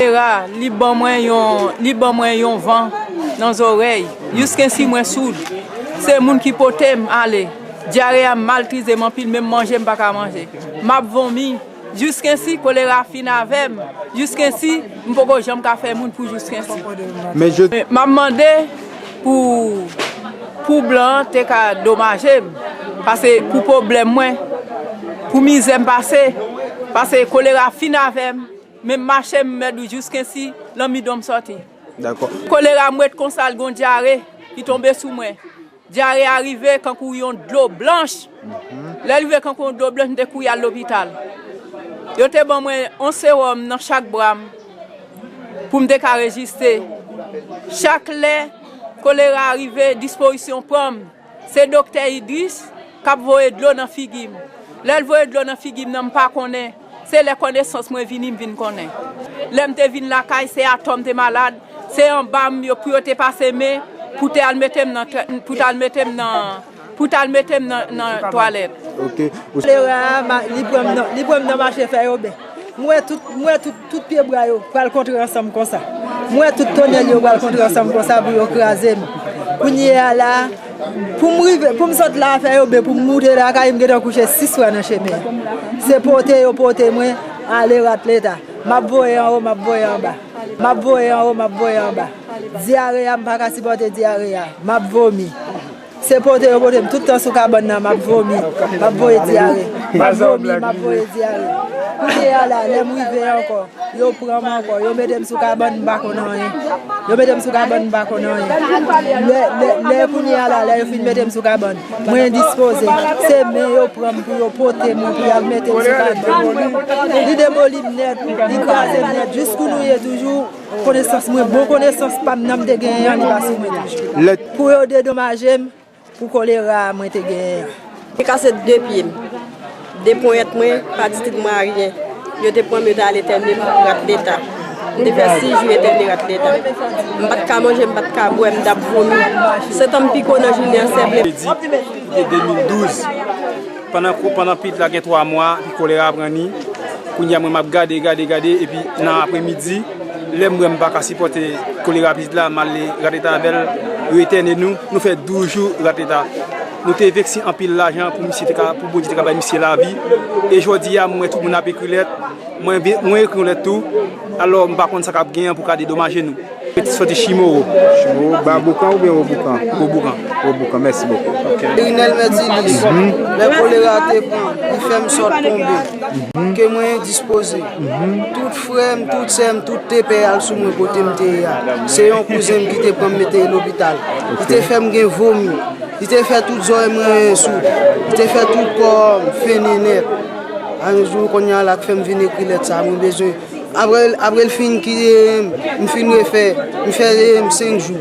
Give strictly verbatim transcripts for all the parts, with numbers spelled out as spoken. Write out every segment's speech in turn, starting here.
Kolera, li ban mwen yon, li ban mwen yon van nan zòrèy. Jiskensi mwen soud. Se moun ki pote m ale. Dyare a maltrize m anpil, menm manje m pa ka manje. M ap vomi. Jiskensi kolera fin avè m. Jiskensi m poko janm ka fè moun pou jiskensi. Men je M ap mande pou, pou blan an te ka domaje m, pase pou pwoblèm mwen, pou mizè m pase, pase kolera fin avè m, menm mache m mèt ou jiskensi lanmidon m sòti. Dakò. Kolera m ret konsa l gon dyare ki tonbe sou mwen. Dyare a rive kankou yon dlo blanch. Lè l rive kankou yon dlo blanch, m te kouri al lopital. Yo te ban mwen yon sewòm nan chak bra m pou m te ka reziste. Chak lè kolera a rive, dispolisyon pran m. Se doktè Idris k ap voye dlo nan figi m. Lè l voye dlo nan figi m nan, m pa konnen. Se lè konesans mwen vini, m vin konnen. Lè m te vin lakay, se atò m te malad. Se anba m yo, pou yo te pase men, pou te al mete m nan, pou t al mete m nan, pou t al mete m nan, nan twalèt. Ok. Ou Kolera a, ma- li pran m nan, li pran m nan mache fè yo ben. M wè tout, m wè tout, tout pye bra yo pral kontre ansanm konsa. M wè tout tonèl yo pral kontre ansanm konsa pou yo kraze m. Kounye a la, pou m rive, pou m sot la fè yo ben, pou m moute lakay, m gentan kouche sis fwa nan chemen an. Se pote yo pote mwen ale Rat Leta. M ap voye anwo, m ap voye anba. M ap voye anwo, m ap voye anba. Dyare a, m pa ka sipòte dyare a. M ap vomi. Se pote yo pote m tout tan sou kabann nan, m ap vomi, m ap voye dyare. M ap vomi, m ap voye dyare. Kounye a la, lè m rive ankò, yo pran m ankò, yo mete m sou kabann, m pa konn anyen. Yo mete m sou kabann, m pa konn anyen. Lè, lè, lè kounye a la, lè yo fin mete m sou kabann, mwen endispoze. Se men yo pran m pou yo pote mwen, pou y al mete m sou kabann. Li demoli m nèt, li kraze m nèt, jis kounye a toujou. Konesans mwen, bon konesans pa m nan m te genyen an, li pa sou mwen toujou. Lè Pou yo dedomaje m pou kolera a mwen te genyen an. Te kase de pye m, de ponyèt mwen, pa di tèt mwen aryen. Yo te pran m, yo te al entène m Rat Leta. M te fè sis jou entène Rat Leta. M pa t ka manje, m pa t ka bwè, m t ap vomi. Se tan m piko nan jounen an, sèple. Jedi, de de mil douz. Pandan ko-, pandan pitit la gen twa mwa, epi kolera pran li. Kounye a, mwen, m ap gade, gade, gade, epi nan apremidi, lè m wè m pa ka sipòte kolera pitit la, m ale Rat Leta avè l, yo entène nou, nou fè douz jou Rat Leta. Nou te envesti anpil lajan pou misye te ka, pou Bondye te ka bay misye lavi. E jodi a, m wè tout moun ap ekri lèt. Mwen, mwen ekri yon lèt tou. Alò, m pa konn sa k ap genyen pou ka dedomaje nou. Soti Chimoro. Chimoro, ba Boukan oubyen Wo Boukan? Wo Boukan. Wo Boukan, mèsi bokou. Rinel Mertilis, lè kolera te pran, li fè m sot tonbe. Ke mwen endispoze. Tout frè m, tout sè m, tout te pè al sou mwen kote m te ye a. Se yon kouzen m ki te pran m mete lopital. Li te fè m gen vomi. Li te fè tout zòrèy mwen soud. Li te fè tout kò m fennen nèt. Anjou, kounye a la k fè m vin ekri lèt sa, mwen bezwen. Apre, apre l fin kite m, m fin refè, m fè, em, senk jou.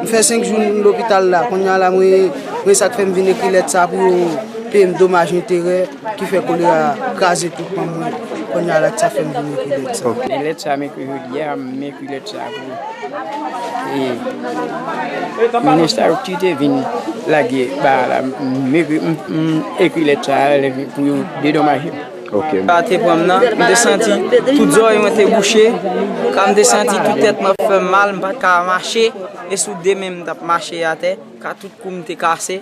M fè senk jou lopital la. Kounye a la, mwen, mwen sa k fè m vin ekri lèt sa pou yo peye m domaj enterè ki fè kolera kraze tout manm mwen. Kounye a la, sa fè m vin ekri lèt sa. Ok. E lèt sa m ekri jodi a, m ekri lèt sa pou E, minis Aristide vin lage ba la, m ekri, m, m ekri lèt sa a pou yo dedomaje m. Ok. Ba te pran m nan, m te santi tout zòrèy mwen te bouche, ka m te santi tout tèt mwen ap fè m mal, m pa t ka mache, e sou de men m t ap mache atè, ka tout kou m te kase.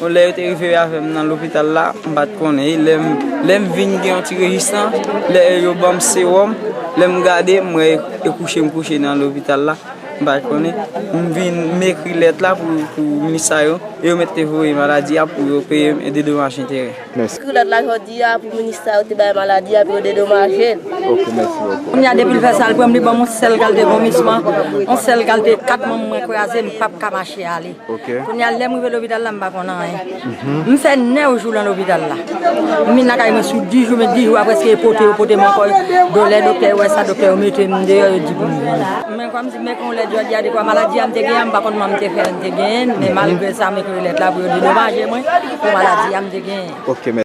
Bon, lè yo te rive avè m nan lopital la, m pa t konnen. E lè m, lè m vin gen yon ti rezistans, lè yo ban m sewòm, lè m gade, m wè e kouche m kouche nan lopital la, m pa t konnen. M vin, m ekri lèt la pou, pou minis sa yo. Yo mèt te voye maladi a pou yo peye m e dedomaj enterè. Mèsi. Ekri lèt la jodi a pou minis sa yo te bay maladi a pou yo dedomaje l. Ok, mèsi bokou. Kounye a depi l fè sa, l pran m, li ban m yon sèl kalte vomisman, yon sèl kalte kat manm mwen kraze, m p ap ka mache ale. Kounye a lè m rive lopital la, m pa konn anyen. M fè nèf jou nan lopital la. M vin lakay mwen sou dis jou, men dis jou a prèske pote, yo pote m ankò. Dolè, doktè yo wè sa, doktè yo mete m deyò, yo di pou m vini. Men kòmsi, men kon lè jodi a, dekwa maladi a m te genyen, m pa konn kòman m te fè m te genyen l, men malgre sa, m ekri lèt la pou yo dedomaje mwen pou maladi a m te genyen.